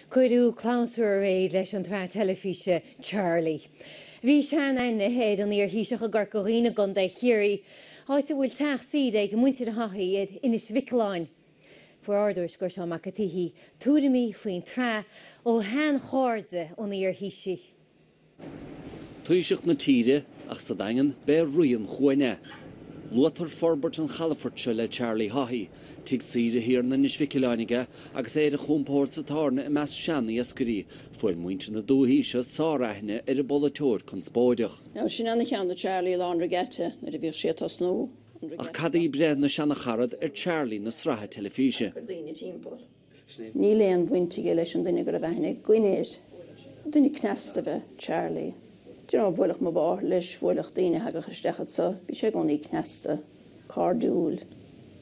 Cuireadh clabhsúr aréir leis an tsraith teilifíse Charlie. Bhí sean-aithne ar an iar-Thaoiseach i gCorca Dhuibhne i gContae Chiarraí, áit a bhfuil teach saoire ag muintir Haughey ar Inis Mhicealáin. Fuair ár dtuairisceoir Seán Mac an tSíthigh tuairimí faoin tsraith ó shean-chairde an iar-Thaoisigh. Taoiseach na tíre, ach sa Daingean b'é Rí an Chuain é. Luaitear forbairt an chalafoirt seo le Charlie Haughey, tigh saoire thiar in Inis Mhicealáin aige agus é ar a chompord sa tábhairne i measc sean-iascairí. Fuair muintir na dúichí seo sár-aithne ar an bpolaiteoir conspóideach. Now sin ana-cheann de Charlie lá an regatta nuair a bhíodh sé ag tosnú an regatta. Ach cad í breith na seana-charad ar Charlie na sraithe teilifíse? Daoine timpeall. Níl aon bhaint aige leis an duine go raibh aithne againn air. Duine cneasta ab ea Charlie. Do you know, bhuailfeadh mo mháthair leis, bhuailfeadh daoine a thagadh isteach anso, bhí sé i gcónaí cneasta, cairdiúil,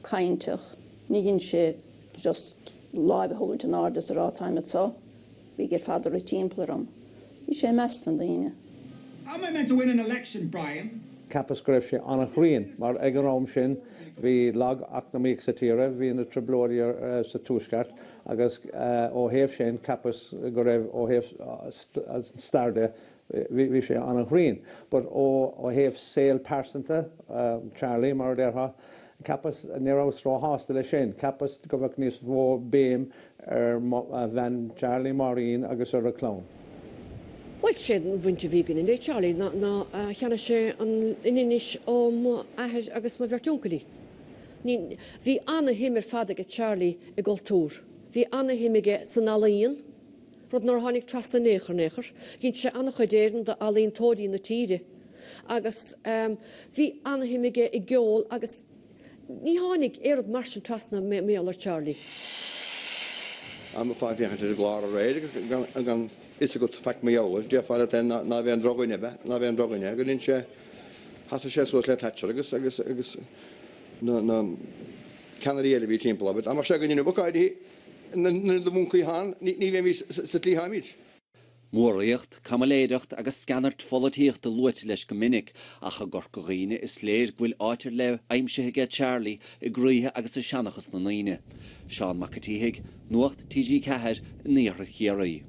cainteach. Ní dhein sé just láimh a thógaint in airde is a rá táim anso. Bhíg ar fad ag rith timpeall orm. Bhí sé i measc na ndaoine. How am I meant to win an election, Brian? Cheapas go raibh sé an-chruinn, mar ag an am sin bhí lag eacnamaíoch sa tír, bhí na trioblóidí sa Tuaisceart agus ó thaobh sin cheapas go raibh ó thaobh stair de bhí sé an-chruinn. But ó thaobh saol pearsanta Charlie, mar a déarfá, Cheapas, ní rabhas róshásta leis sin. Cheapas go bheadh níos mó béim ar bhean Charlie, Maureen, agus ar a clann. Bhuel, sé an bhaint a bhí againne le Charlie ná ná cheannaigh sé an Inis ó m'athair agus mo bheirt uncailí. Ní, bhí ana-shuim ar fad aige Charlie i gcultúr. Bhí ana-shuim aige san ealaíon, rud nár tháinig trasna in aon chor in aon chor. Dhein sé ana-chuid Éireann d'ealaíontóirí na tíre. Agus bhí ana-shuim aige i gceol agus ní tháinig aon rud mar sin trasna mar gheall ar Charlie. Dá mbeifeá ag féachaint ar an gclár aréir agus gan fhios agat faic mar gheall air, déarfá leat féin ná b'é an drochdhuine ab ea, ná b'é an drochdhuine é, gur dhein sé, sheasaigh sé suas le Thatcher agus, agus, agus na, na ceannairí eile a bhí timpeall air. Dá mbeadh sé againn inniu, go háirithe nuair do mhúncaí thán, ní, ní bheimís sa tslí atáimid. Móraíocht, caimiléireacht agus sceanairt pholaitíochta luaite leis go minic, ach i gCorca Dhuibhne is léir go bhfuil áit ar leith aimsithe aige Charlie i gcroíthe agus i seanchas na ndaoine. Seán Mac an tSíthigh, Nuacht TG4 in iarthar Chiarraí.